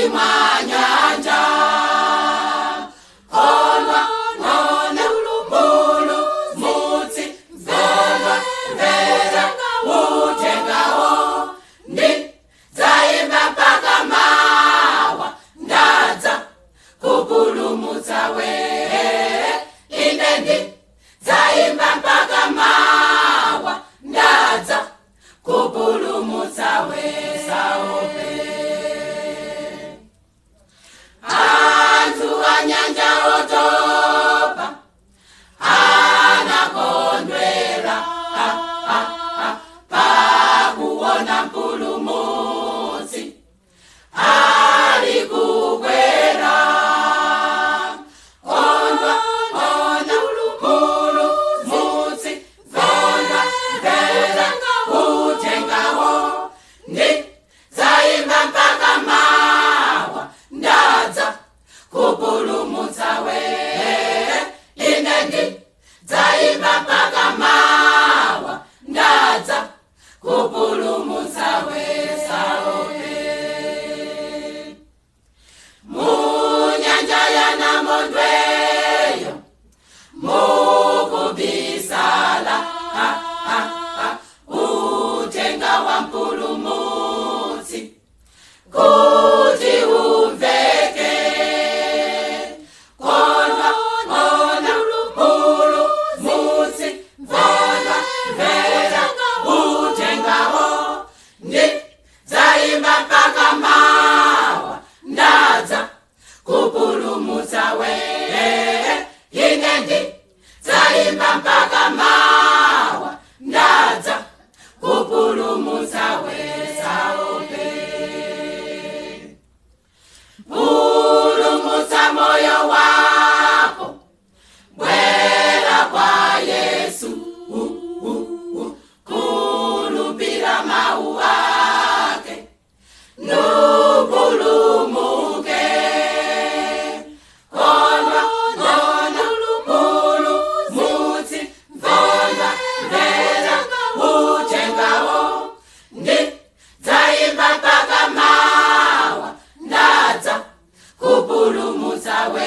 mwa nyanja. Kondwa ona Mpulumutsi, kondwa mvera uthengawo, ndidzaimba mpaka mawa, ndadza kupulumutsa we. Ine ndidzaimba mpaka mawa, ndadza kupulumutsa we. Saope anthu anyanja otopa anakondwera, ah, ah, ah, pakuona Mpulumutsi ali kubwera. Kondwa ona Mpulumutsi, kondwa mvera uthengawo, ndidzaimba mpaka mawa, ndadza kupulumutsa we. Ine ndidzaimba mpaka mawa, ndadza kupulumutsa we. Saope munyanja ya namondweyo mukubisala, ah, ah, ah, uthenga wa Mpulumutsi kuti umveke. Kondwa ona Mpulumutsi, kondwa mvera uthengawo, ndidzaimba mpaka mawa, ndadza kupulumutsa we. Ine ndidzaimba mpaka mawa, ndadza kupulumutsa we. Saope pulumutsa moyo wako, bwera kwa Yesu, kulupira mau ake nupulumuke. Kondwa ona Mpulumutsi, kondwa mvera uthengawo, ndidzaimba mpaka mawa, ndadza kupulumutsa we.